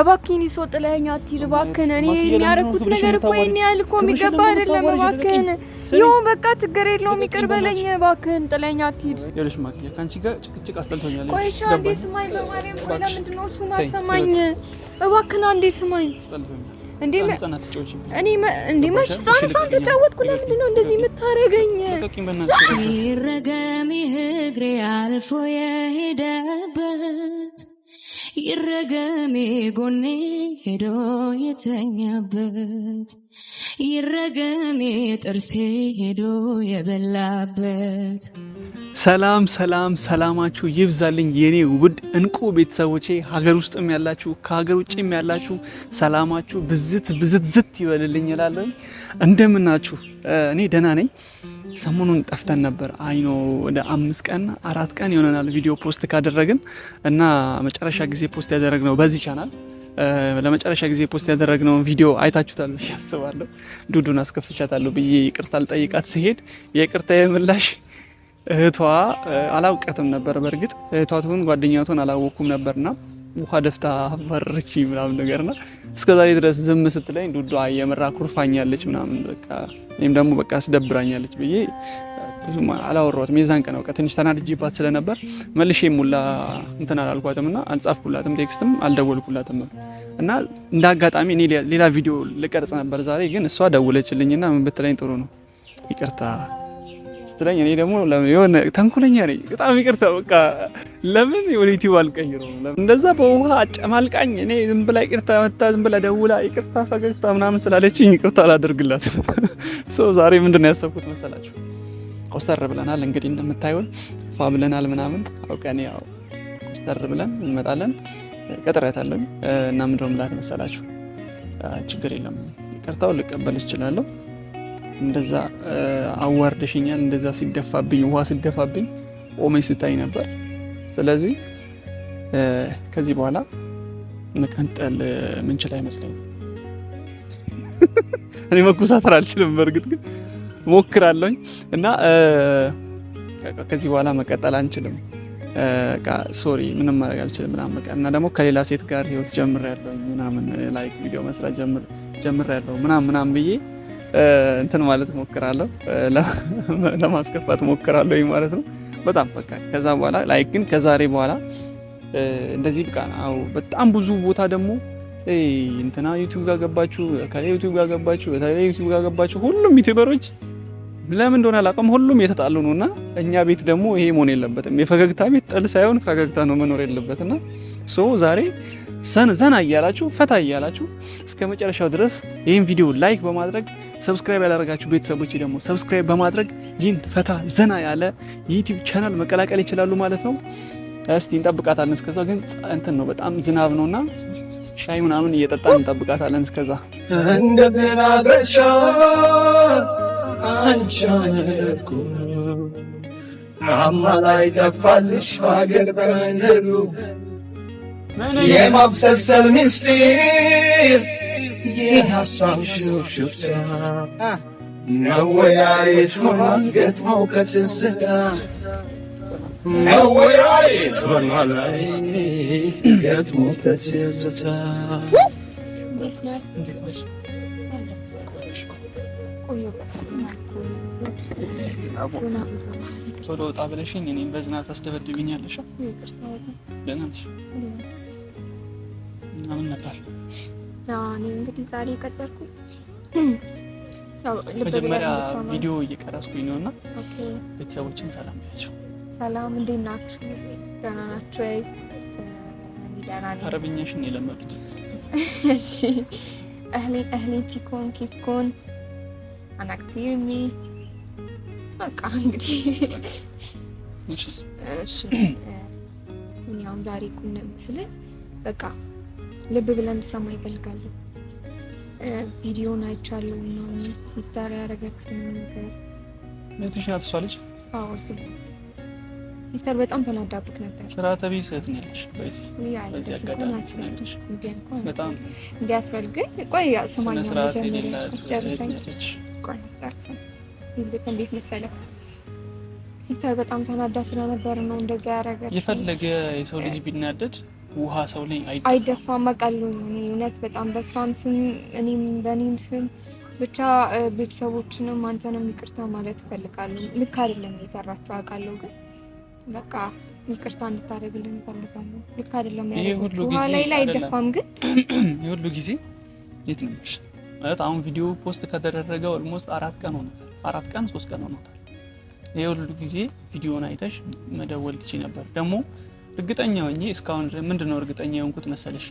እባክህን ይሶ ጥለኸኝ አትሂድ እባክህን። እኔ የሚያረኩት ነገር እኮ ይሄን ያህል እኮ የሚገባ አይደለም። እባክህን ይሁን በቃ ችግር የለውም ይቅር በለኝ እባክህን፣ ጥለኸኝ አትሂድ። ይኸውልሽ ማኪያ ከአንቺ ጋር ጭቅጭቅ አስጠልቶኛል። ቆይ እሺ አንዴ ስማኝ፣ በማርያም ቆይ፣ ለምንድን ነው እሱ ማሰማኝ? እባክህን አንዴ ስማኝ። እንዴ እኔ እንዴ መች ህፃን ህፃን ተጫወትኩ። ለምንድን ነው እንደዚህ የምታረገኝ? ይረገም እግሬ አልፎ የሄደበት፣ ይረገሜ ጎኔ ሄዶ የተኛበት፣ ይረገሜ ጥርሴ ሄዶ የበላበት። ሰላም ሰላም፣ ሰላማችሁ ይብዛልኝ የኔ ውድ እንቁ ቤተሰቦቼ፣ ሀገር ውስጥም ያላችሁ ከሀገር ውጭም ያላችሁ ሰላማችሁ ብዝት ብዝት ዝት ይበልልኝ እላለሁ። እንደምናችሁ? እኔ ደህና ነኝ። ሰሞኑን ጠፍተን ነበር። I know ወደ 5 ቀን 4 ቀን ይሆነናል ቪዲዮ post ካደረግን እና መጨረሻ ጊዜ post ያደረግነው በዚህ ቻናል ለመጨረሻ ጊዜ post ያደረግነውን ቪዲዮ አይታችሁታል ብዬ አስባለሁ። ዱዱን አስከፍቻታለሁ ብዬ ይቅርታ ልጠይቃት ስሄድ የይቅርታ ምላሽ እህቷ አላውቃትም ነበር። በእርግጥ እህቷ ትሁን ጓደኛዋ ትሁን አላወኩም ነበርና ውሃ ደፍታ አባረረች ምናምን ነገርና እስከ ዛሬ ድረስ ዝም ስትለኝ ዱዱ የምራ ኩርፋኛለች ምናምን በቃ እኔም ደግሞ በቃ አስደብራኛለች ብዬ ብዙም አላወራኋትም። የዛን ቀን በቃ ትንሽ ተናድጄባት ስለነበር መልሼ ሙላ እንትን አላልኳትም እና አልጻፍኩላትም፣ text ም አልደወልኩላትም። እና እንደ አጋጣሚ እኔ ሌላ ቪዲዮ ልቀርጽ ነበር ዛሬ፣ ግን እሷ ደውለችልኝና ምን ብትለኝ ጥሩ ነው ይቅርታ ስትለኝ እኔ ደግሞ የሆነ ተንኮለኛ ነኝ፣ በጣም ይቅርታ በቃ ለምን ወደ ዩቲዩብ አልቀይረውም? እንደዛ በውሃ አጨማልቃኝ እኔ ዝም ብላ ይቅርታ መታ ዝም ብላ ደውላ ይቅርታ ፈገግታ ምናምን ስላለችኝ ይቅርታ አላደርግላትም። So ዛሬ ምንድን ነው ያሰብኩት መሰላችሁ? ኮስተር ብለናል እንግዲህ እንደምታዩን ፏ ብለናል ምናምን አውቀን ያው ኮስተር ብለን እንመጣለን። ቀጥሬያታለሁ እና ምንድን ነው የምላት መሰላችሁ? ችግር የለም ይቅርታውን ልቀበል እችላለሁ፣ እንደዛ አዋርደሽኛል፣ እንደዛ ሲደፋብኝ ውሃ ሲደፋብኝ ቆመኝ ስታይ ነበር። ስለዚህ ከዚህ በኋላ መቀጠል ምንችል አይመስለኝም። እኔ መኮሳተር አልችልም፣ በእርግጥ ግን ሞክራለሁኝ እና ከዚህ በኋላ መቀጠል አንችልም፣ sorry ምንም ማድረግ አልችልም ምናምን በቃ እና ደግሞ ከሌላ ሴት ጋር ህይወት ጀምሬያለሁኝ ምናምን like ቪዲዮ መስራት ጀምሬያለሁ ምናምን ምናምን ብዬ እንትን ማለት ሞክራለሁ፣ ለማስከፋት ሞክራለሁ ማለት ነው። በጣም በቃ ከዛ በኋላ like ግን ከዛሬ በኋላ እንደዚህ በቃ አዎ፣ በጣም ብዙ ቦታ ደግሞ እንትና ዩቲዩብ ጋር ገባችሁ፣ ከሌ ዩቲዩብ ጋር ገባችሁ፣ በተለይ ዩቲዩብ ጋር ገባችሁ፣ ሁሉም YouTuber ኦች ለምን እንደሆነ አላውቅም፣ ሁሉም የተጣሉ ነው። እና እኛ ቤት ደግሞ ይሄ መሆን የለበትም። የፈገግታ ቤት ጥል ሳይሆን ፈገግታ ነው መኖር ያለበት። እና so ዛሬ ዘና እያላችሁ ፈታ እያላችሁ እስከ መጨረሻው ድረስ ይህን ቪዲዮ like በማድረግ፣ subscribe ያላደረጋችሁ ቤተሰቦች ደግሞ subscribe በማድረግ ይህን ፈታ ዘና ያለ የዩቲዩብ ቻናል መቀላቀል ይችላሉ ማለት ነው። እስቲ እንጠብቃታለን። እስከዛ ግን እንትን ነው በጣም ዝናብ ነውና ሻይ ምናምን እየጠጣን እንጠብቃታለን። እስከዛ እንደገና አንቺ አማላይ ጠፋልሽ ሀገር በመንደሩ የማብሰልሰል ምስጢር የሀሳብ ሹክሹክታ መወያየት ሆኗል ገጥሞ ከትዝታ፣ መወያየት ሆኗል ገጥሞ ከትዝታ። እንዴት ነህ? ቆየሁ ዝናብ ይዞ ቶሎ ወጣ ብለሽኝ እኔም በዝናብ ታስደበድብኛለሽ። ይቅርታ በጣም። ደህና ነሽ? እና ምን ነበር? እኔ እንግዲህ ዛሬ የቀጠርኩት ያው ልብ ብለህ መጀመሪያ እንድትሰማኝ። ቪዲዮ እየቀረጽኩኝ ነው እና ቤተሰቦችን ሰላም በያቸው። ሰላም፣ እንዴት ናችሁ? ደህና ናችሁ ወይ? እኔ ደህና ነኝ። አረብኛሽን የለመዱት። እሺ፣ أهلين أهلين فيكم، كيفكم؟ أنا كتير منيح። በቃ እንግዲህ እሺ። እሺ፣ እኔ አሁን ዛሬ ቁም ስልህ በቃ ልብ ብለህ እንድትሰማኝ እፈልጋለሁ። ቪዲዮን አይቻለሁ ምናምን sister ያደረገችውን ነገር። እህትሽ ናት እሷ ልጅ? አዎ፣ sister በጣም ተናዳብክ ነበር። ስርዓተ ቢስ እህት ነው ያለሽ። በዚህ ውይ፣ በዚህ እንደዚህ እንኳን አጋጣሚ አትበል። ስነግርሽ እንዲህ እንኳን በጣም እንዲህ አትበል። ግን ቆይ ስማኝ፣ ስነ ስርዓት መጀመሪያ የሌላት እህት አስጨርሰኝ። ነው ያለችሽ። ቆይ አስጨርሰኝ። ይልቅ እንዴት መሰለህ sister በጣም ተናዳ ስለነበር ነው እንደዛ ያደረገችው። የፈለገ የሰው ልጅ ቢናደድ ውሃ ሰው ላይ አይደፋም። አውቃለሁ እኔ እውነት በጣም በእሷም ስም እኔም በእኔም ስም ብቻ ቤተሰቦችንም አንተንም ይቅርታ ማለት እፈልጋለሁ። ልክ አይደለም የሰራችሁ አውቃለሁ፣ ግን በቃ ይቅርታ እንድታደርግልን እፈልጋለሁ። ልክ አይደለም ያደረገችው። ውሃ ላይ አይደፋም። ግን ይሄ ሁሉ ጊዜ የት ነበርሽ? ማለት አሁን ቪዲዮ post ከተደረገ almost 4 ቀን ሆኖታል። 4 ቀን 3 ቀን ሆኖታል። ይሄ ሁሉ ጊዜ ቪዲዮን አይተሽ መደወል ትችይ ነበር። ደግሞ እርግጠኛ ሆኜ እስካሁን ምንድን ነው እርግጠኛ የሆንኩት መሰለሽ?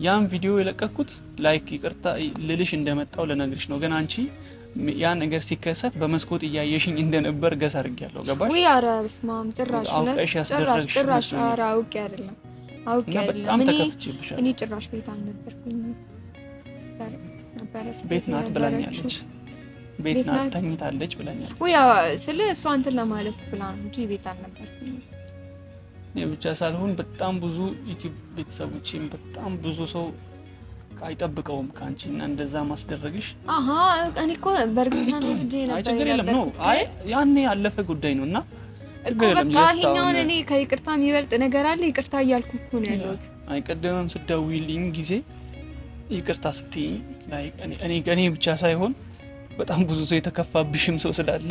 ያን ቪዲዮ የለቀኩት like ይቅርታ ልልሽ እንደመጣው ልነግርሽ ነው። ግን አንቺ ያ ነገር ሲከሰት በመስኮት እያየሽኝ እንደነበር guess አድርጌያለሁ። ገባሽ? ውይ ኧረ በስመ አብ ጭራሽ አውቀሽ ያስደረግሽ ጭራሽ። ኧረ አውቄ አይደለም አውቄ አይደለም። በጣም ተከፍቼብሻለሁ። እኔ ጭራሽ ቤት አልነበርኩኝም። ቤት ናት ብላኛለች። ቤት ናት ተኝታለች ብላኛለች። ውይ ስለ እሷ እንትን ለማለት ብላ ነው እንጂ ቤት አልነበርኩኝም። እኔ ብቻ ሳልሆን በጣም ብዙ ዩቲዩብ ቤተሰቦቼም በጣም ብዙ ሰው አይጠብቀውም ከአንቺ እና እንደዛ ማስደረግሽ። አሀ እኔ እኮ በእርግጥ ልጄ ነበር። አይ ችግር የለም ነው። አይ ያኔ ያለፈ ጉዳይ ነው እና እኮ በቃ ይሄኛውን እኔ ከይቅርታ የሚበልጥ ነገር አለ። ይቅርታ እያልኩ እኮ ነው ያለሁት። አይ ቀደምም ስትደውይልኝ ጊዜ ይቅርታ ስትይኝ like እኔ ብቻ ሳይሆን በጣም ብዙ ሰው የተከፋብሽም ሰው ስላለ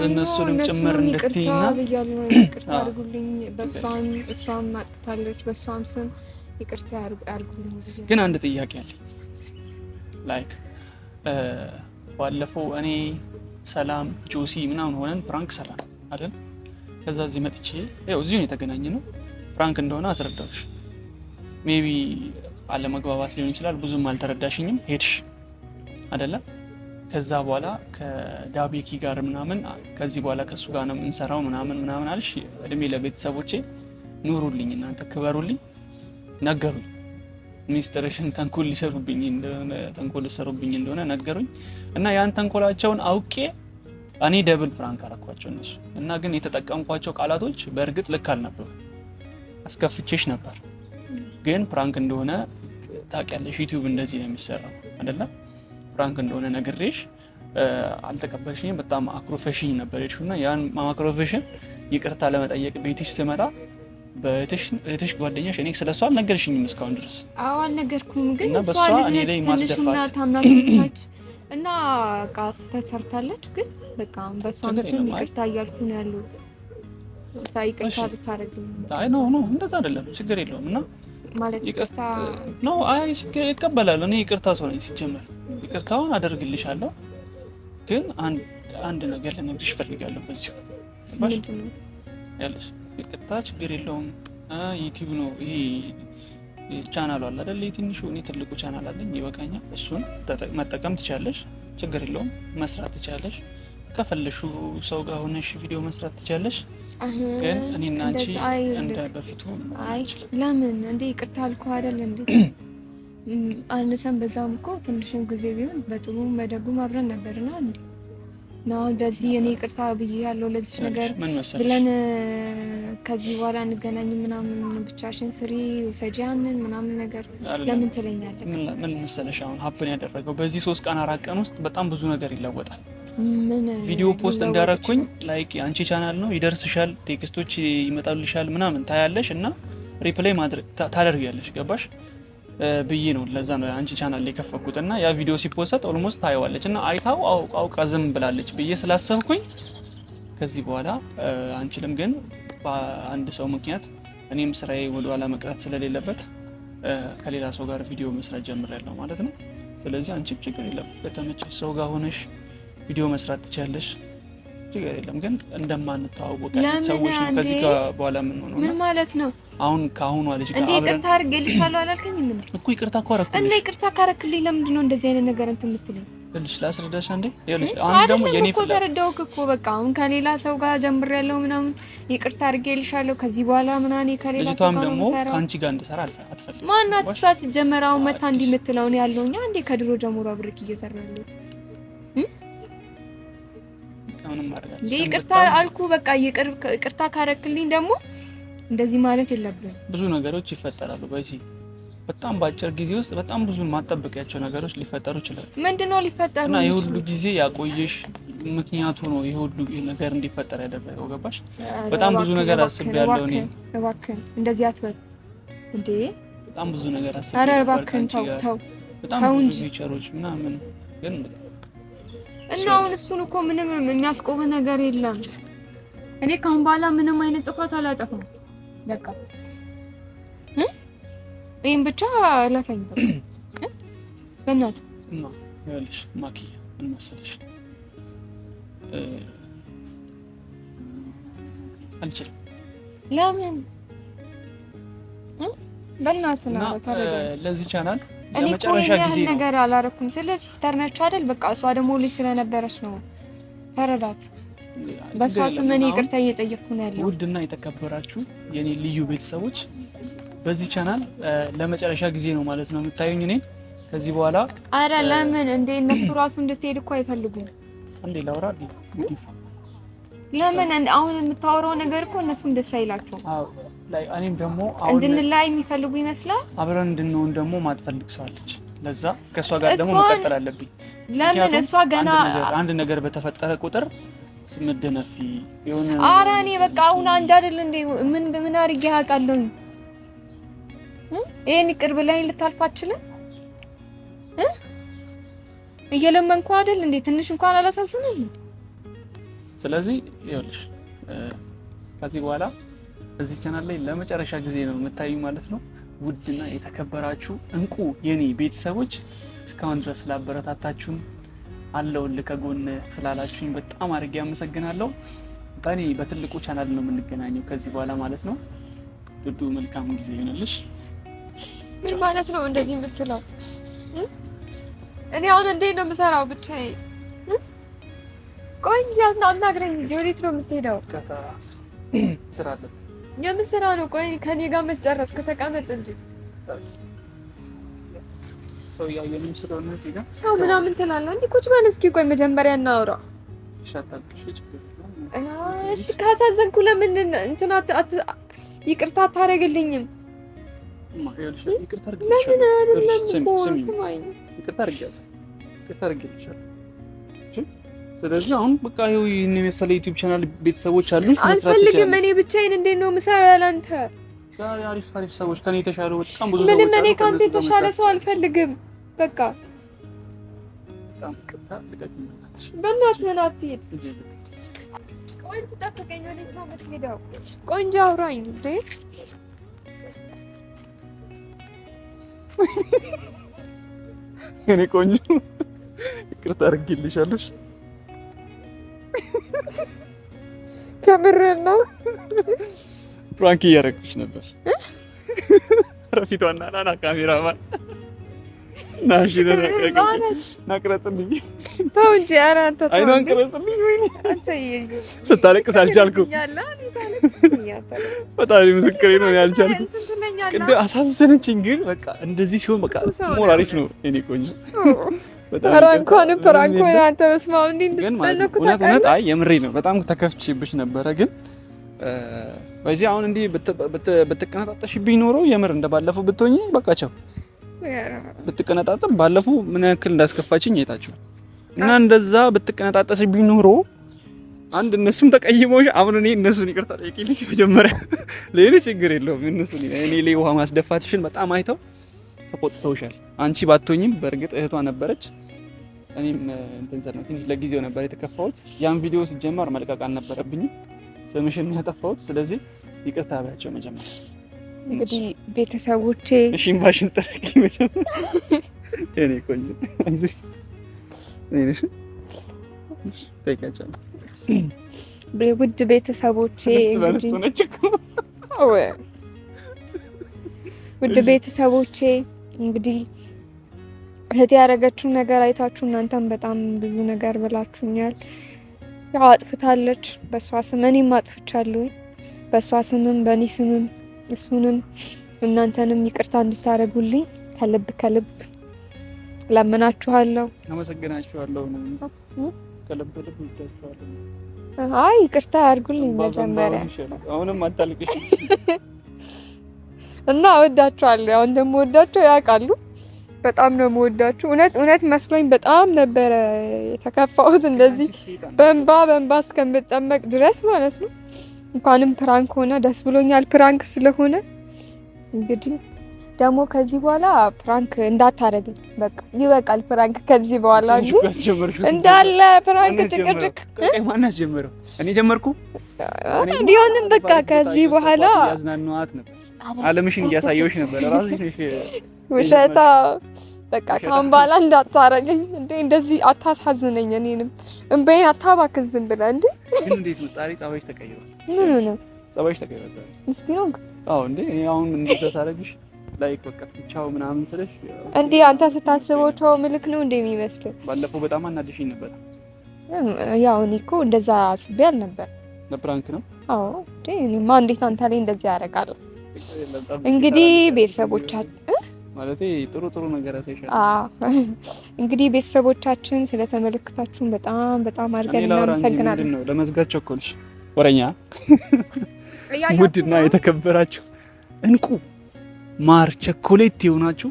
እነሱንም ጭምር እንድትይና ብያለሁ። ይቅርታ አድርጉልኝ። በሷም እሷም አጥፍታለች፣ በሷም ስም ይቅርታ አድርጉልኝ። ግን አንድ ጥያቄ አለ። Like ባለፈው እኔ ሰላም ጆሲ ምናምን ሆነን prank ሰራን አይደል? ከዛ እዚህ መጥቼ ያው እዚሁ ነው የተገናኘነው። Prank እንደሆነ አስረዳሁሽ። Maybe አለመግባባት ሊሆን ይችላል። ብዙም አልተረዳሽኝም። ሄድሽ አይደለም? ከዛ በኋላ ከዳቤኪ ጋር ምናምን ከዚህ በኋላ ከእሱ ጋር ነው የምንሰራው ምናምን ምናምን አልሽ። እድሜ ለቤተሰቦቼ ኑሩልኝ፣ እናንተ ክበሩልኝ ነገሩኝ። ሚስጥርሽን ተንኮል ሊሰሩብኝ እንደሆነ ተንኮል ሊሰሩብኝ እንደሆነ ነገሩኝ። እና ያን ተንኮላቸውን አውቄ እኔ double prank አረኳቸው እነሱ እና ግን የተጠቀምኳቸው ቃላቶች በእርግጥ ልክ አልነበሩ። አስከፍቼሽ ነበር፣ ግን prank እንደሆነ ታውቂያለሽ። ዩቲዩብ እንደዚህ ነው የሚሰራው አይደለም? Prank እንደሆነ ነግሬሽ አልተቀበልሽኝም። በጣም አኩርፈሽኝ ነበር የሄድሽው እና ያን ማኩረፍሽን ይቅርታ ለመጠየቅ ቤትሽ ስመጣ በእህትሽ ጓደኛሽ፣ እኔ ስለሷ አልነገርሽኝም እስካሁን ድረስ። አዎ አልነገርኩም፣ ግን እሷ ልጅ ነች ትንሽና ታምናለች እና በቃ ስህተት ሰርታለች። ግን በቃ በእሷም ስም ይቅርታ እያልኩ ነው ያሉት። ይቅርታ ብታደርግልኝ። አይ no no እንደዛ አይደለም፣ ችግር የለውም እና ማለት ይቅርታ No አይ ይቀበላል። እኔ ይቅርታ ሰው ነኝ ሲጀመር፣ ይቅርታውን አደርግልሻለሁ። ግን አንድ ነገር ልነግርሽ እፈልጋለሁ በዚሁ ያለሽ ይቅርታ ችግር የለውም። ዩቲዩብ ነው ይሄ ቻናሉ አለ አይደል? ትንሹ እኔ ትልቁ ቻናል አለኝ ይበቃኛል። እሱን መጠቀም ትችያለሽ፣ ችግር የለውም። መስራት ትችያለሽ። ከፈለሹ ሰው ጋር ሆነሽ ቪዲዮ መስራት ትችያለሽ። ግን እኔና አንቺ እንደ በፊቱ አይ ለምን እንዴ ይቅርታ አልኩህ አይደል እንዴ? አንሰን በዛም እኮ ትንሽም ጊዜ ቢሆን በጥሩም በደጉም አብረን ነበርና እንዴ ነው እንደዚህ እኔ ይቅርታ ብዬ ያለው ለዚች ነገር ብለን ከዚህ በኋላ እንገናኝ ምናምን ብቻሽን ስሪ ውሰጂ ያንን ምናምን ነገር ለምን ትለኛለህ? ምን መሰለሽ አሁን happen ያደረገው በዚህ 3 ቀን 4 ቀን ውስጥ በጣም ብዙ ነገር ይለወጣል። ምን ቪዲዮ post እንዳረኩኝ like የአንቺ ቻናል ነው ይደርስሻል፣ text ኦች ይመጣልሻል ምናምን ታያለሽ እና reply ማድረግ ታደርጊያለሽ። ገባሽ ብዬ ነው። ለዛ ነው አንቺ ቻናል ላይ የከፈኩት እና ያ ቪዲዮ ሲ post almost ታየዋለች እና አይታው አውቃ ዝም ብላለች ብዬ ስላሰብኩኝ ከዚህ በኋላ አንችልም፣ ግን በአንድ ሰው ምክንያት እኔም ስራዬ ወደኋላ መቅረት ስለሌለበት ከሌላ ሰው ጋር ቪዲዮ መስራት ጀምሬያለሁ ማለት ነው። ስለዚህ አንቺም ችግር የለም ከተመቸሽ ሰው ጋር ሆነሽ ቪዲዮ መስራት ትችያለሽ። ችግር የለም። ግን እንደማንተዋወቅ አይነት ሰዎች ነው ከዚህ ጋር በኋላ የምንሆነው። ምን ማለት ነው? አሁን ከአሁኗ ልጅ ጋር እንዴ ይቅርታ አድርጌልሻለሁ አላልከኝም እንዴ? እኮ ይቅርታ እኮ አደረኩልሽ። እና ይቅርታ ካረክልኝ ለምንድን ነው እንደዚህ አይነት ነገር እንትን የምትለኝ? ይኸውልሽ ላስረዳሽ አንዴ። ይኸውልሽ አሁን ደግሞ የኔ እኮ ተረዳሁህ እኮ በቃ አሁን ከሌላ ሰው ጋር ጀምሬያለሁ ምናምን ይቅርታ አድርጌልሻለሁ ከዚህ በኋላ ምናምን ከሌላ ሰው ጋር ነው ደግሞ ከአንቺ ጋር እንድሰራ አትፈልግም። ማናት እሷ? ሲጀመር አሁን መታ እንዲህ የምትለው ነው ያለው እኛ እንዴ ከድሮ ጀምሮ አብሬክ እየሰራ ያለሁት እንዴ ይቅርታ አልኩ በቃ ይቅርታ ካረክልኝ ደግሞ እንደዚህ ማለት የለብንም። ብዙ ነገሮች ይፈጠራሉ በዚህ በጣም በአጭር ጊዜ ውስጥ በጣም ብዙ ማጠበቂያቸው ነገሮች ሊፈጠሩ ይችላሉ። ምንድነው ሊፈጠሩ? እና የሁሉ ጊዜ ያቆየሽ ምክንያቱ ነው ይሄ ሁሉ ነገር እንዲፈጠር ያደረገው። ገባሽ? በጣም ብዙ ነገር አስቤያለሁ እኔ። እባክህን እንደዚህ አትበል። እንዴ በጣም ብዙ ነገር አስቤ ኧረ ነበር እባክህን ከአንቺ ተው ጋር። ተው በጣም ተው ብዙ እንጂ። future ኦች ምናምን ግን እና አሁን እሱን እኮ ምንም የሚያስቆም ነገር የለም። እኔ ካሁን በኋላ ምንም አይነት ጥፋት አላጠፋም። በቃ ይሄን ብቻ ለፈኝ በቃ በእናትህ እና ይኸውልሽ ማኪ ምን መሰለሽ አልችልም። ለምን በእናትህ ነው ተረዳኝ። ለዚህ ቻናል እኔ እኮ ለመጨረሻ ይሄን ጊዜ ያህል ነው ነገር አላረኩም። ስለ sister ነች አይደል? በቃ እሷ ደግሞ ልጅ ስለነበረች ነው። ተረዳት። በእሷ ስም እኔ ይቅርታ እየጠየቅኩ ነው ያለው። ውድና የተከበራችሁ የኔ ልዩ ቤተሰቦች በዚህ ቻናል ለመጨረሻ ጊዜ ነው ማለት ነው የምታዩኝ እኔን ከዚህ በኋላ። አረ ለምን እንዴ? እነሱ ራሱ እንድትሄድ እኮ አይፈልጉም። አንዴ ላውራ። ለምን አሁን የምታወራው ነገር እኮ እነሱም ደስ አይላቸውም። አዎ ላይ እኔም ደግሞ አሁን እንድንለያይ የሚፈልጉ ይመስላል። አብረን እንድንሆን ደግሞ ማትፈልግ ሰው አለች። ለዛ ከእሷ ጋር ደግሞ መቀጠል አለብኝ። ለምን እሷ ገና አንድ ነገር በተፈጠረ ቁጥር ስምደነፊ የሆነ ኧረ እኔ በቃ አሁን አንድ አይደል እንዴ? ምን ምን አድርጌ አውቃለሁኝ? ይሄን ይቅር ብለኸኝ ልታልፍ አትችልም? እየለመንኩ አይደል እንዴ? ትንሽ እንኳን አላሳዝንም። ስለዚህ ይኸውልሽ ከዚህ በኋላ እዚህ ቻናል ላይ ለመጨረሻ ጊዜ ነው የምታዩ ማለት ነው። ውድና የተከበራችሁ እንቁ የኔ ቤተሰቦች እስካሁን ድረስ ስላበረታታችሁን አለሁልህ ከጎን ስላላችሁኝ በጣም አድርጌ አመሰግናለሁ። በእኔ በትልቁ ቻናል ነው የምንገናኘው ከዚህ በኋላ ማለት ነው። ዱዱ መልካም ጊዜ ይሆንልሽ። ምን ማለት ነው እንደዚህ የምትለው? እኔ አሁን እንዴት ነው የምሰራው ብቻዬን? ቆይ እንጂ አናግረኝ። ወዴት ነው የምትሄደው? ስራ አለብኝ። የምን ስራ ነው? ቆይ ከኔ ጋር መች ጨረስክ? ተቀመጥ እንጂ። ሰው እያየንም ስለሆነ እዚህ ጋር ሰው ምናምን ትላለህ እንዴ? ቁጭ በል እስኪ። ቆይ መጀመሪያ እናውራ። እሺ፣ አታልቅሽ፣ ችግር የለውም። እሺ፣ ካሳዘንኩ ለምን እንትን ይቅርታ አታደርግልኝም? ይቅርታ ለምን አይደለም እኮ ስማኝ፣ ይቅርታ አድርጌያለሁ። ይቅርታ አድርጌልሻለሁ። ስለዚህ አሁን በቃ ይኸው ይህን የመሰለ ዩቲዩብ ቻናል ቤተሰቦች አሉሽ፣ መስራት አልፈልግም። ትችያለሽ። እኔ ብቻዬን እንዴት ነው የምሰራው ያለ አንተ? አሪፍ አሪፍ ሰዎች ከኔ የተሻሉ በጣም ብዙ ሰዎች ምንም እኔ አሉ። ከአንተ ከእነሱ ጋር የተሻለ መስራት ሰው አልፈልግም። በቃ በጣም ይቅርታ፣ ልቀቂኝ በእናትሽ። በእናትህን አትሂድ። እጄ ልቀቂኝ። ቆንጆ ጠብቀኝ። ወዴት ነው የምትሄደው? ቆንጆ አውራኝ እንዴ። የኔ ቆንጆ ይቅርታ አድርጌልሻለሁ። ከምር ነው። prank እያደረግኩሽ ነበር። ረፊቷና ና ና ካሜራማን ና እሺ፣ ና ቅረጽልኝ፣ ተው እንጂ። ኧረ አንተ ተው አይኗን እንጂ። ቅረጽልኝ። ወይኔ አንተ ስታለቅስ አልቻልኩም። ፈጣሪ ምስክሬ ነው፣ እኔ አልቻልኩም። እንትን ትለኛለህ። ቅድም አሳዘነችኝ፣ ግን በቃ እንደዚህ ሲሆን በቃ more አሪፍ ነው። የኔ ቆንጆ በጣም ኧረ ይቅርታ። እንኳን prank ሆነ አንተ በስመ አብ እንዲህ ግን ማለት ነው እንድትጨነኩ እውነት እውነት ታውቃለህ። አይ የምሬ ነው። በጣም ተከፍቼብሽ ነበረ፣ ግን በዚህ አሁን እንዲህ ብትቀነጣጠሽብኝ ኖሮ የምር እንደባለፈው ብትሆኚ በቃቸው ብትቀነጣጠም ባለፈው ምን ያክል እንዳስከፋችኝ አይታችኋል። እና እንደዛ ብትቀነጣጠሽብኝ ኖሮ አንድ እነሱም ተቀይመውሽ፣ አሁን እኔ እነሱን ይቅርታ ጠይቂልኝ መጀመሪያ። ሌላ ችግር የለውም። እነሱን እኔ ላይ ውሃ ማስደፋትሽን በጣም አይተው ተቆጥተውሻል። አንቺ ባትሆኝም በእርግጥ እህቷ ነበረች። እኔም እንትን ስል ነው ትንሽ ለጊዜው ነበር የተከፋሁት። ያን ቪዲዮ ሲጀመር መልቀቅ አልነበረብኝም፣ ስምሽን ያጠፋሁት። ስለዚህ ይቅርታ በያቸው መጀመሪያ። እንግዲህ ቤተሰቦቼ እሺ እምባሽን ጠረቂ መጀመሪያ። የእኔ ቆንጆ አይዞሽ፣ እኔ ነሽ ጠይቂያቸው። ውድ ቤተሰቦቼ እንግዲህ ሆነች እኮ ውድ ቤተሰቦቼ እንግዲህ እህቴ ያደረገችው ነገር አይታችሁ እናንተም በጣም ብዙ ነገር ብላችሁኛል። ያው አጥፍታለች። በእሷ ስም እኔም አጥፍቻለሁ። በእሷ ስምም በእኔ ስምም እሱንም እናንተንም ይቅርታ እንድታደርጉልኝ ከልብ ከልብ ለምናችኋለሁ። አመሰግናችኋለሁ። ከልብ ልብ ወዳችኋለሁ። አይ ይቅርታ ያድርጉልኝ መጀመሪያ አሁንም አታልቅሽ እና እወዳችኋለሁ። ያው እንደምወዳቸው ያውቃሉ። በጣም ነው የምወዳችሁ። እውነት እውነት መስሎኝ በጣም ነበረ የተከፋሁት እንደዚህ በእንባ በእንባ እስከምጠመቅ ድረስ ማለት ነው። እንኳንም prank ሆነ፣ ደስ ብሎኛል prank ስለሆነ። እንግዲህ ደግሞ ከዚህ በኋላ prank እንዳታረገኝ። በቃ ይበቃል prank ከዚህ በኋላ እንዳለ prank ጭቅጭቅ። ማን ያስጀመረው? እኔ ጀመርኩ ቢሆንም በቃ ከዚህ በኋላ ያዝናናዋት ነበር። አለምሽን እያሳየሁሽ ነበር። ራስሽ ውሸታ። በቃ ካሁን በኋላ እንዳታረገኝ እንዴ! እንደዚህ አታሳዝነኝ፣ እኔንም እንበይን አታባክን ዝም ብለህ እንዴ። ግን እንዴት ነው ዛሬ ጸባይሽ ተቀይሯል? ምን ነው ጸባይሽ ተቀይሯል ዛሬ? ምስኪን ሆንክ። አዎ እንዴ እኔ አሁን እንደዛ ሳደርግሽ like በቃ ቻው ምናምን ስልሽ እንዴ አንተ ስታስበው ቻው ምልክ ነው እንዴ የሚመስልህ? ባለፈው በጣም አናድሽኝ ነበር። ያው እኔ እኮ እንደዛ አስቤ አልነበር። ለ prank ነው። አዎ እንዴ እኔማ እንዴት አንተ ላይ እንደዚህ ያደርጋለሁ? እንግዲህ ቤተሰቦቻችን ማለቴ ጥሩ ጥሩ ነገር ያሳይሻል። አዎ እንግዲህ ቤተሰቦቻችን ስለተመለከታችሁን በጣም በጣም አድርገን እናመሰግናለን። ምንድን ነው ለመዝጋት ቸኮልሽ? ወረኛ ውድና የተከበራችሁ እንቁ ማር ቸኮሌት የሆናችሁ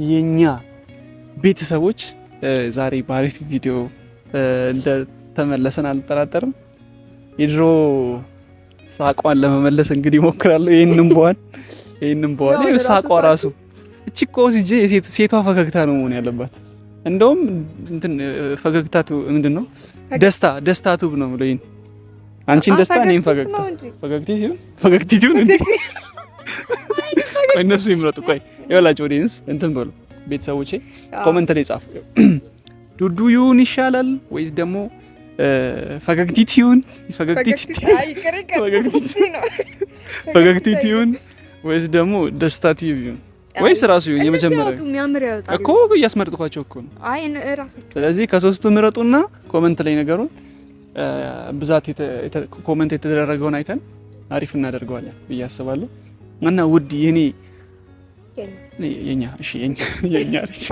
የኛ ቤተሰቦች ዛሬ በአሪፍ ቪዲዮ እንደተመለሰን አልጠራጠርም። የድሮ ሳቋን ለመመለስ እንግዲህ ሞክራለሁ። ይህንን በኋላ ሳቋ ራሱ እቺ እኮ ሲጄ ሴቷ ፈገግታ ነው መሆን ያለባት። እንደውም እንትን ፈገግታ ምንድን ነው ደስታ ደስታ ቱብ ነው የምለው። ይሄን አንቺን ደስታ እኔም ፈገግታ ፈገግቲ ሲሆን ፈገግቲ ሲሆን እንዴ ቆይ እነሱ ይምረጡ። ቆይ ይኸውላችሁ audience እንትን በሉ ቤተሰቦቼ comment ላይ ጻፉ። ዱዱ ይሁን ይሻላል ወይስ ደግሞ ፈገግቲት ይሁን ፈገግቲት ይሁን ወይስ ደግሞ ደስታ ቲዩብ ይሁን ወይስ ራሱ ይሁን? የመጀመሪያው እኮ እያስመረጥኳቸው እኮ ነው። ስለዚህ ከሶስቱ ምረጡና comment ላይ ነገሩን ብዛት comment የተደረገውን አይተን አሪፍ እናደርገዋለን ብዬ አስባለሁ። እና ውድ የኔ የኛ እሺ የኛ ልጅ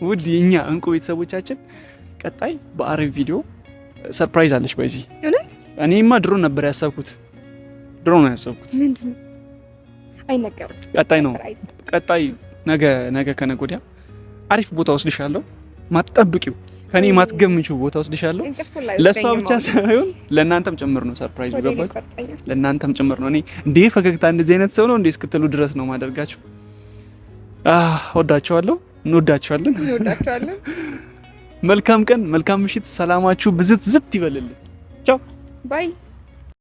ውድ የኛ እንቁ ቤተሰቦቻችን ቀጣይ በአሪፍ ቪዲዮ surprise አለች። በዚህ እኔማ ድሮ ነበር ያሰብኩት፣ ድሮ ነው ያሰብኩት። ምንድን ነው አይነገርም። ቀጣይ ነው ቀጣይ ነገ ነገ ከነገ ወዲያ አሪፍ ቦታ ወስድሻለሁ። ማትጠብቂው ከኔ ማትገምቺው ቦታ ወስድሻለሁ። ለእሷ ብቻ ሳይሆን ለእናንተም ጭምር ነው surprise ኡ። ገባች? ለእናንተም ጭምር ነው። እኔ እንዴ ፈገግታ እንደዚህ አይነት ሰው ነው እንዴ እስክትሉ ድረስ ነው ማደርጋችሁ። ወዳችኋለሁ። እንወዳችኋለን። እንወዳችኋለን። መልካም ቀን፣ መልካም ምሽት። ሰላማችሁ ብዝት ዝት ይበልልን። ቻው bye።